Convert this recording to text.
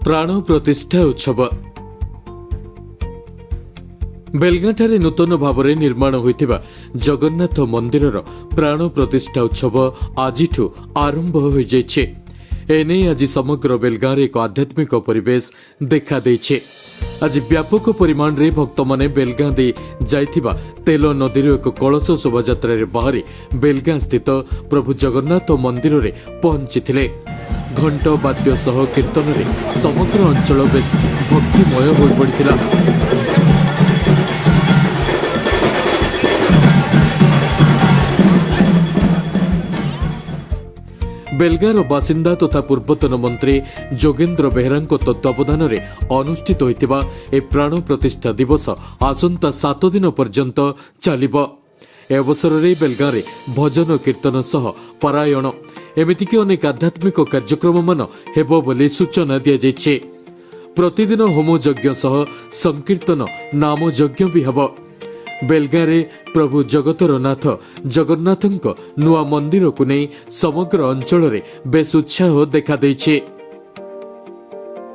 ପ୍ରାଣ ପ୍ରତିଷ୍ଠା ଉତ୍ସବ। ବେଲଗାଁଠାରେ ନୂତନ ଭାବରେ ନିର୍ମାଣ ହୋଇଥିବା ଜଗନ୍ନାଥ ମନ୍ଦିରର ପ୍ରାଣ ପ୍ରତିଷ୍ଠା ଉତ୍ସବ ଆଜିଠୁ ଆରମ୍ଭ ହୋଇଯାଇଛି। ଏନେଇ ଆଜି ସମଗ୍ର ବେଲଗାଁରେ ଏକ ଆଧ୍ୟାତ୍ମିକ ପରିବେଶ ଦେଖାଦେଇଛି। ଆଜି ବ୍ୟାପକ ପରିମାଣରେ ଭକ୍ତମାନେ ବେଲଗାଁ ଦେଇ ଯାଇଥିବା ତେଲ ନଦୀରୁ ଏକ କଳସ ଶୋଭାଯାତ୍ରାରେ ବାହାରି ବେଲଗାଁ ସ୍ଥିତ ପ୍ରଭୁ ଜଗନ୍ନାଥ ମନ୍ଦିରରେ ପହଞ୍ଚିଥିଲେ। ଘଣ୍ଟ ବାଦ୍ୟ ସହ କୀର୍ତ୍ତନରେ ସମଗ୍ର ଅଞ୍ଚଳ ବେଶ୍ ଭକ୍ତିମୟ ହୋଇପଡ଼ିଥିଲା। ବେଲଗାଁର ବାସିନ୍ଦା ତଥା ପୂର୍ବତନ ମନ୍ତ୍ରୀ ଯୋଗେନ୍ଦ୍ର ବେହେରାଙ୍କ ତତ୍ତ୍ୱାବଧାନରେ ଅନୁଷ୍ଠିତ ହୋଇଥିବା ଏହି ପ୍ରାଣ ପ୍ରତିଷ୍ଠା ଦିବସ ଆସନ୍ତା 7 ଦିନ ପର୍ଯ୍ୟନ୍ତ ଚାଲିବ। ଏ ଅବସରରେ ବେଲଗାଁରେ ଭଜନ କୀର୍ତ୍ତନ ସହ ପାରାୟଣ, ଏମିତିକି ଅନେକ ଆଧ୍ୟାତ୍ମିକ କାର୍ଯ୍ୟକ୍ରମମାନ ହେବ ବୋଲି ସୂଚନା ଦିଆଯାଇଛି। ପ୍ରତିଦିନ ହୋମ ଯଜ୍ଞ ସହ ସଂକୀର୍ତ୍ତନ, ନାମ ଯଜ୍ଞ ବି ହେବ। ବେଲଗାଁରେ ପ୍ରଭୁ ଜଗତର ନାଥ ଜଗନ୍ନାଥଙ୍କ ନୂଆ ମନ୍ଦିରକୁ ନେଇ ସମଗ୍ର ଅଞ୍ଚଳରେ ବେଶ୍ ଉତ୍ସାହ ଦେଖାଦେଇଛି।